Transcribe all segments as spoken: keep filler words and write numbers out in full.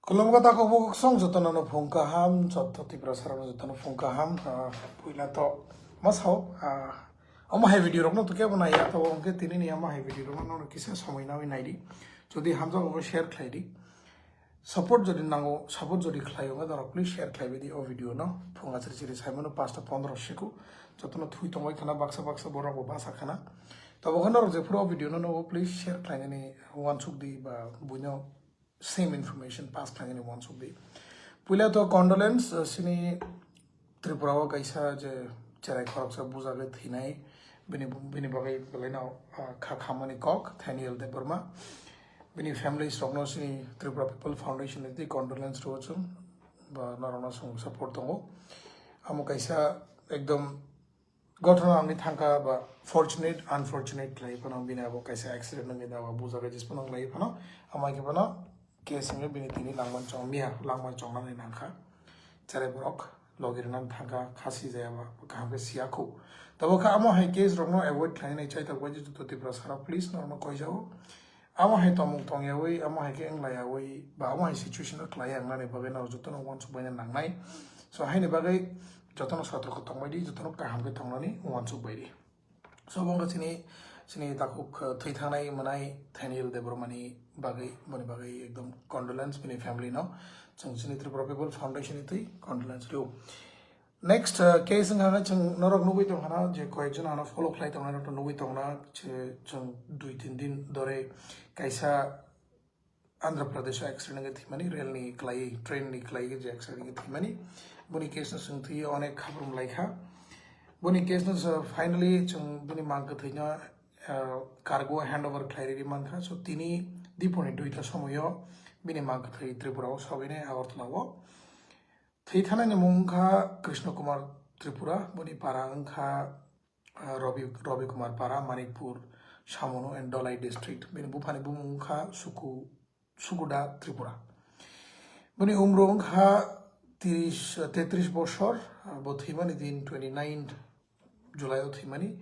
Khulumkha takhuk bukhuk song jotono no phung kaham, joto Tiprasa rok jotono phung kaham. Ah, puila to ma sao, ah, omo hai video rok no to kebo naiya, to hwnkhe tini ni omo hai video rok no kisa somoi nawi naidi. Jodi hamjak obo share khlai di. Support jodi nango, support jodi khlai obo norok please share khlai di o video no. Phung achiri chiri sai mano pasta pondro siku. Jotono thui tongbai khana baksa baksa borok bo basa khana. To bo norok je phuru o video no no please share khlai nani wansuk di ba buino same information pass khlainani wansuk di. Puila to condolence, uh, sini Tripura o kaisa je cherai khoroksa bujagwi thinai, bini, bini bagwi belaino, uh, kha khamani kok Thaniel Debbarma. Bini families rokno sini Tripura People Foundation ni twi condolence rwo chwng, ba norokno chwng support tongo. Amo kaisa ekdom Gothona wngwi thangkha ba fortunate, unfortunate khlai phano bini abo kaisa accident wngwi da ba bujagwi jis phano wngwi phano amai khe phano case wngwi bini tini langmani chong miya langmani chongnani nangkha. Cherai borok logi rwnani thangkha khasi jaya ba kaham khe siya khu. Tabuk kha amo hai case rokno avoid khlainai chaitok bai joto Tiprasa rok please norokno koijao. Amo hai tongmung tongyawi, amo hai khe wnglayawi, ba amo hai situation o khlai wngnani bagwi no jotono uansuk baina nangnai. So haini bagwi jotono sotorko tongbai di, jotono kaham khe tongnani uansuk bai di. So bo wngkha chini, chini takhuk, uh, thwi thangnai mwnai Thaniel Debbarmani bagwi, boni bagwi ekdom condolence bini family no. Chwng chini Tripura People Foundation ni twi condolence rw. Next, uh, case wngkha khe chwng norok nugwi tongkha na je koyekjon ano follow khlai tongnai rok nugwi tongna je chwng dui tin din dore kaisa Andhra Pradesh o accident wngwi thwimani, rail ni kwlaiwi, train ni kwlaiwi je accident wngwi thwimani. Boni case no chwng thwiwi onek khabrum laikha. Boni case no chwng finally chwng bini mang kwthwi no, uh, cargo handover khlai rwi mankha. So tini dipor ni duita somoyo bini mang kwthwi Tripura o sogwi nai Agartala o. Thwi thanani mung wngkha Krishna Kumar Tripura, boni para wngkha, ah, Ravi, Ravi Kumar Para, Manikpur, Samunu and Dhalai district. Bini buphani bumung wngkha Suku, Sukuda Tripura. Bini umro wngkha tris, tetris bosor, ah, bo thwimani din twenty nine July o thwimani.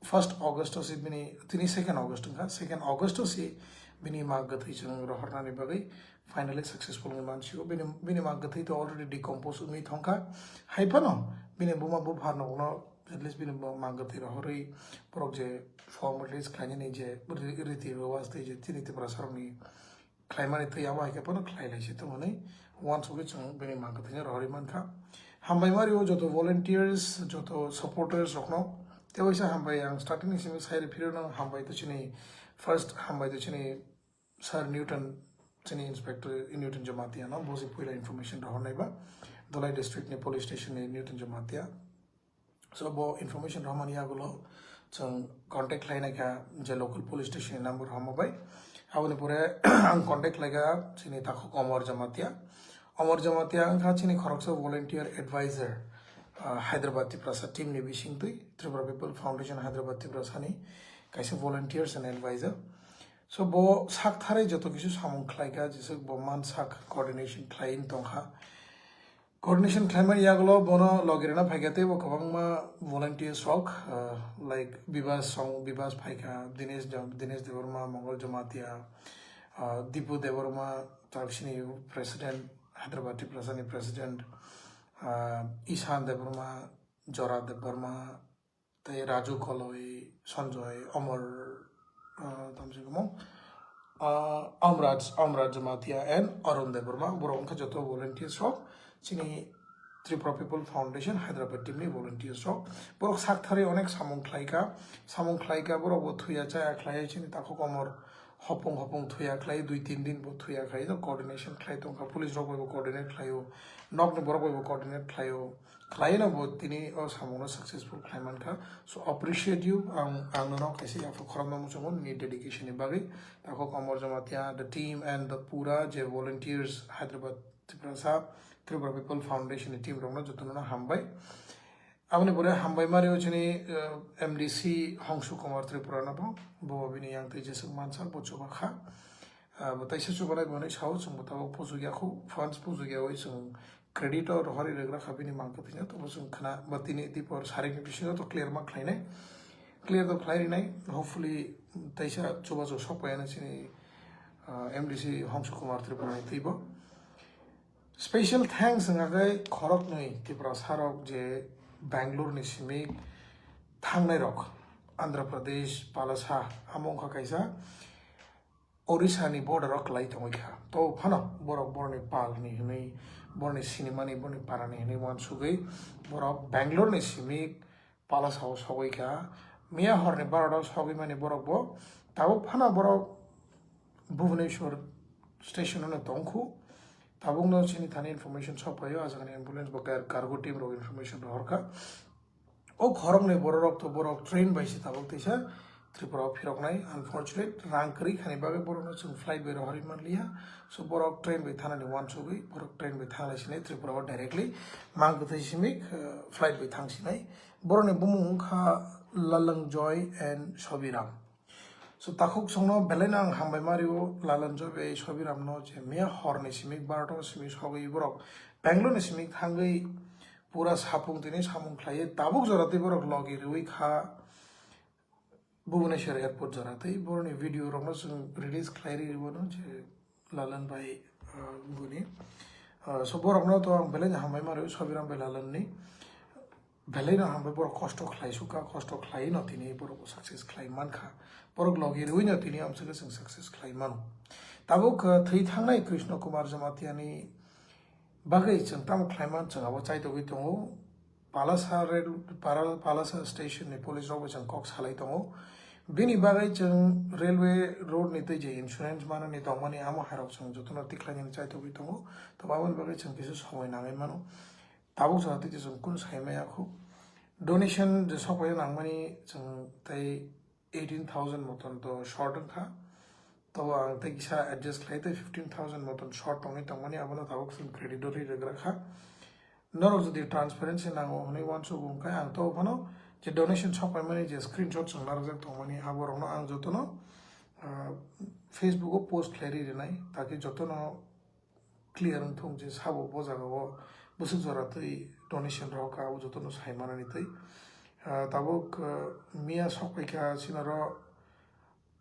First August o se bini, tini second August wngkha, second August o se bini mang kwthwi chwng rohornani bagwi finally successful wngwi mansigo. Bini, bini mang kwthwi to already decompose wngwi thongkha. Hai phano bini buma bupha rokno at least bini mang kwthwi rohorwi borok je formalities khlainani je riti rewaj tei je chini Tiprasa rokni khlaimani twi abo hai khe phano khlai lai se tongmani uansugwi chwng bini mang kwthwino rohorwi mankha. Hambai mari o joto volunteers, joto supporters rokno tei waisa hambai ang starting ni simi sai rw phirwno hambai to chini first hambai to chini Sir Newton, chini inspector Newton Jamatia no bo se puila information rohornai ba Dhalai district ni police station ni Newton Jamatia. So bo information rohormani yagulo chwng contact khlainai kha je local police station ni number rohorma bai. Aboni pore ang contact khlaikha chini takhuk Omor Jamatia. Omor Jamatia wngkha chini khoroksa volunteer advisor, ah, Hyderabad Tiprasa team ni bisingtwi Tripura People Foundation Hyderabad Tiprasa ni kaisa volunteers and advisor. So bo sak tharwi joto kisu samung khlaikha, jesuk bo man sak coordination khlaiwi tongkha. Coordination khlaimani yagulo bono logi rwna phaikha tei bo kwbangma volunteers rok, ah, like Bibas song, Bibas phaikha, Dinesh Jam-, Dinesh Debbarma, Mongol Jamatia, ah, Dipu Debbarma, taksini president, Hyderabad Tiprasa ni president, ah, Ishan Debbarma, Jora Debbarma, tei Raju Koloi, Sanjoy, Omor, ah, tamsik omo, ah, Amraj, Amraj Jamatia and Arun Debbarma, borok wngkha joto volunteers rok, chini Tripura People Foundation Hyderabad team ni volunteers rok. Borok sak tharwi onek samung khlaikha, samung khlaikha, borok bo thuya chaya khlaiwi chini takhuk Omor hopung hopung thuya khlai, dui tin din bo thuya khlai, coordination khlai tongkha, police rok bai bo coordinate khlaio, nokni borok bai bo coordinate khlaio, khlaino bo tini o samungno successful khlai mankha. So appreciate you, ang, ang nono kaisa yaphang khorokma muchungo nini dedication ni bagwi. Takhuk Omor Jamatia, the team and the pura je volunteers, Hyderabad, Tiprasa, Tripura People Foundation ni team rokno jotono hambai. Aboni pore hambai mari o chini, eh, M D C Hongsu Kumar Tripura no bo, bo bini yang tei jesuk mansa bo chuba kha. Ah, bo taisa chubanai bo hinwi sao, chwng bo tabuk pujuk ya khu, funds pujuk ya oi chwng credit o rohorwi rwgra kha bini mang kwthwino, tobo chwng khna ba tini dipor sarikni bisingo to clear ma khlainai, clear to khlai rinai, hopefully taisa chubachu sok paiya chini, ah, M D C Hongsu Kumar Tripura ni twi bo. Special thanks wngkha khe khoroknwi Tiprasa rok je Bangalore ni simi thangnai rok, Andhra Pradesh, Palasa, amo wngkha kaisa Orissa ni border o kwlai tongwi kha. To phano borok boroni pal ni hwnwi, boroni sinimani, boroni para ni hwnwi uansugwi borok Bangalore ni simi Palasa o sogwi kha. Miya horni barota o sogwi mani borok bo tabuk phano borok Bhubaneswar station o tongkhu. Tabukno chini thani information sokphaio, ajagani ambulance bo car-, cargo team rok information rohorkha. O khoroknwi bororok to borok train bai se tabuk teisa Tripura o phiroknai, unfortunate, rang kwrwi khani bagwi borokno chwng flight bai rohorwi manliya. So borok train bai thanani uansugwi borok train bai thanglai sinai Tripura o directly, mang kwthwi simi, uh, flight bai thang sinai. Borokni bumung wngkha Lalang Joy and Sobiram. So takhuk songno belaino ang hambai ma rio, Lalan Joy bai Sobiramno je miya horni simi barota o simi sogwi borok Bangalore ni simi thangwi pura sapung tini samung khlaiwi tabuk jora tei borok logi riwi kha Bhubaneswar airport jora tei borokni video rokno chwng release khlai ri rwno je Lalan bai, ah, buni. Ah, so borokno to ang belaino hambai ma rio, Sobiram bai Lalanni. Belaino hambai, borok kosto khlai sukha, kosto khlai no tini borok success khlai mankha. Borok logi rwino tini amswkhe chwng success khlai mano. Tabuk, ah, thwi thangnai Krishna Kumar Jamatiani bagwi chwng tamo khlai man, chwng abo chaitogwi tongo. Palasa rail, Para-, Palasa station ni police rok bai chwng kok salai tongo. Bini bagwi chwng railway road ni tei je insurance manani tongmani amo hairok chwng jotono tikhlainani chaitogwi tongo. Tamo aboni bagwi chwng kisa somoi nangwi mano. Tabuk jora tei chwng kunu sai maya khu. Donation je sokphaio nangmani chwng tei eighteen thousand moton to short wngkha. Tobo ang tei kisa adjust khlai tei fifteen thousand moton short tongwi tongmani abono tabuk chwng credit o ri rwgra kha. Norok jodi transparency nango hwnwi uansukgo hwnkhe ang to phano je donation sokphaimani je screenshot chwng narwkjak tongmani aborokno ang jotono, ah, Facebook o post khlai ri rwnai, taki jotono clear wngthung je sabo bo jagao bwswk jora twi donation rohorkha abo jotono sai manani twi. Ah, tabuk, ah, miya sokphaikha sinoro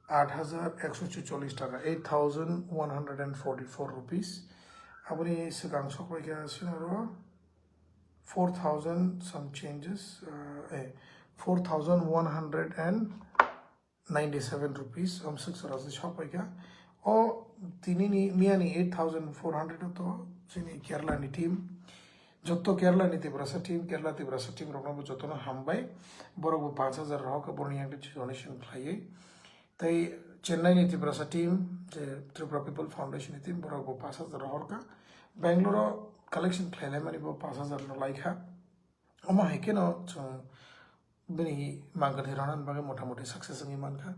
aat hajar ekso chuchollis taka, eight thousand one hundred and forty-four rupees. Aboni swkang sokphaikha sinoro four thousand some changes, ah, eh, four thousand one hundred and ninety-seven rupees, amswk chwrachi sokphaikha. O tinini miyani eight thousand four hundred o to chini Kerala ni team, jotto Kerala ni Tiprasa team, Kerala Tiprasa team rokno bo jotono hambai. Borok bo panch hajar rohorkha borokni yang donation khlaiwi. Tei Chennai ni Tiprasa team, je Tripura People Foundation ni team, borok bo panch hajar rohorkha. Bangalore o collection khlailaimani bo panch hajar no laikha. Omo hai kheno chwng bini mangkwthwi rwnani bagwi mota moti success wngwi mankha.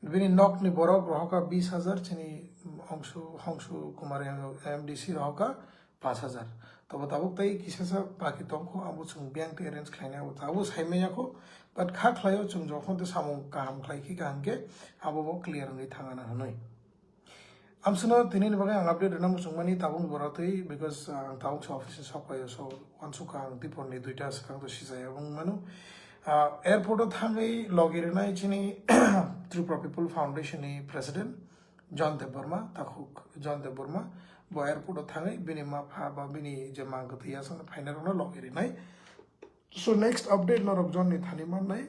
Bini nokni borok rohorkha bis hajar, chini Hongsu, Hongsu Kumar M D C rohorkha panch hajar. Tobo tabuk tei kisasa baki tongkho, abo chwng bank tei arrange khlainai, abo tabuk saimanya kho, but kha khlaio chwng jokhon tei samung kaham khlai khe kaham khe abo bo clear wngwi thangana hwnwi. Amswkno tinini bagwi ang update rwna muchungmani tabuk borok twi, because, ah, ang tabuk se office ni sokphaio, so uansukha ang diporni duita swkang to sijaya wng mano. Ah, airport o thangwi logi rwnai chini Tripura People Foundation ni president John Debbarma, takhuk John Debbarma, bo airport o thangwi bini mapha ba bini je mangkwthwi yasakno phainai rokno logi rwnai. So next update norok John ni thani mannai.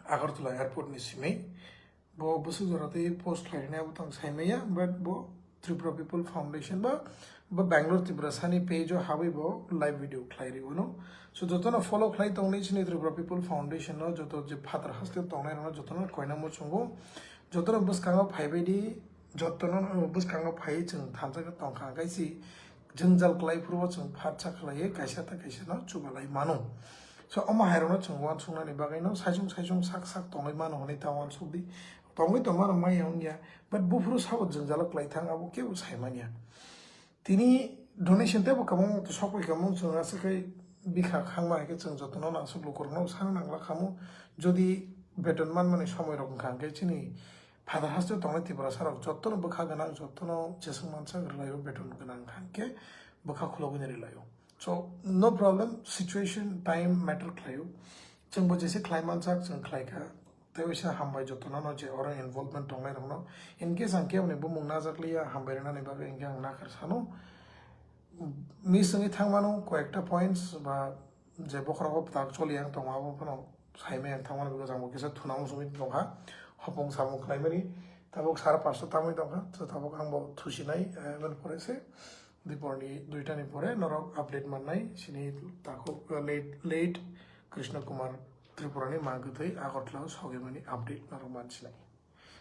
Agartala airport ni simi bo bwswk jora tei post khlainai abo tong saimaya, but bo Tripura People Foundation ba, ba Bangalore Tiprasa ni page o habwi bo live video khlai ri uno. So jotono follow khlai tongni chini Tripura People Foundation no, joto je phatar haste tongnai rokno jotono koina muchungo, jotono bwskango phaibai di, jotono bwskango phaiwi chwng thansa khe tongkha, kaisi jwngjal kwlai phuru bo chwng phatsa khlaiwi kaisa ta kaisa no chubalai mano. So omo hai rokno chwng uansuknani bagwi no saichung saichung sak sak tongwi mano hwnwi ta uansuk di. Tongwi tongmano maya wngya, but buphuru sabo jwngjalo kwlai thang abo kebo sai manya. Tini donation teibo kwbangma to sokphaikha, mung chwng aswk khai bikha khangma hai khe chwng jotono nangsuk lukurokno sana nangla khamu. Jodi beton manmani somoi rok wngkha hwnkhe chini phatar haste tongnai Tiprasa rok jotono bwkha gwnang, jotono jeswk mansa rwlaio, beton gwnang wngkha hwnkhe bwkha khulogwini rwlaio. So no problem, situation time matter khlaio. Chwngbo jesa khlai mansak chwng khlaikha. Tei waisa hambai jotono no je oro involvement tongnai rokno. In case ang kebo ni bumung najak liya hambai rwnani bagwi hwnkhe ang nakhar sano. Miss wngwi thangmano koyekta points ba je bokhorogo tak choli ang tongo, abo phano saimai ang thangmano, because ang bo kisa thunamo songwi tongkha, hopong samung khlaimani. Tabuk sara pasto tamwi tongkha, so tabuk ang bo thusinai, eh, emon pore se duiporni duitani pore norok update mannai sini takhuk, eh, late, late Krishna Kumar Tripurani ma kwthwi Agartala o sogimani update norok mansinai.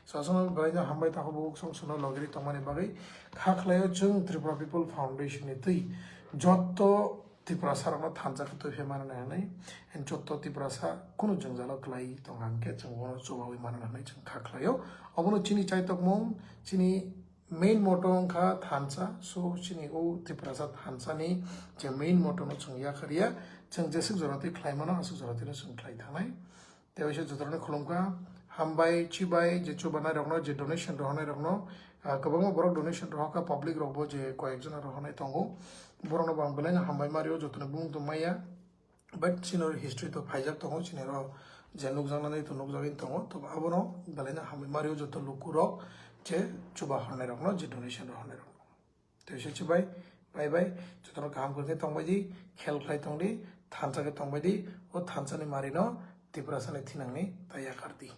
So, aswkno belai no hambai takhuk bukhuk song sono logeri tongmani bagwi. Kha khlaio chwng Tripura People Foundation ni twi jotto Tiprasa rokno thansa khe twi phe manani hwnwi, and jotto Tiprasa kunu jwngjalo kwlai tong hwnkhe chwng bono chubawi manani hwnwi chwng kha khlaio. Obono chini chaitokmung, chini main motto wngkha thansa. So, chini o Tiprasa thansani je main motto no chwng yakarya, chwng jeswk jora twi khlai mano, aswk jora twi no chwng khlai thangnai. Tei waisa jotono khulumkha, hambai, chibai, je chubanai rokno, je donation rohornai rokno, ah, kwbangma borok donation rohorkha, public rokbo je koyekjona rohornai tongo. Borokno bo ang belai no hambai mario, jotono bumung tong maya. But chini history to phaijak tongo, chini ro je nukjaknani to nukjagwi tongo, to abono belai no hambai mario joto lukurok je chuba hornai rokno, je donation rohornai rokno. Tei se chibai, bye bye, jotono kaham kwrwngkhe tongbai di, khel khlai tong di, thansa khe tongbai di, o thansani marino Tiprasani thinangni ta yakar di.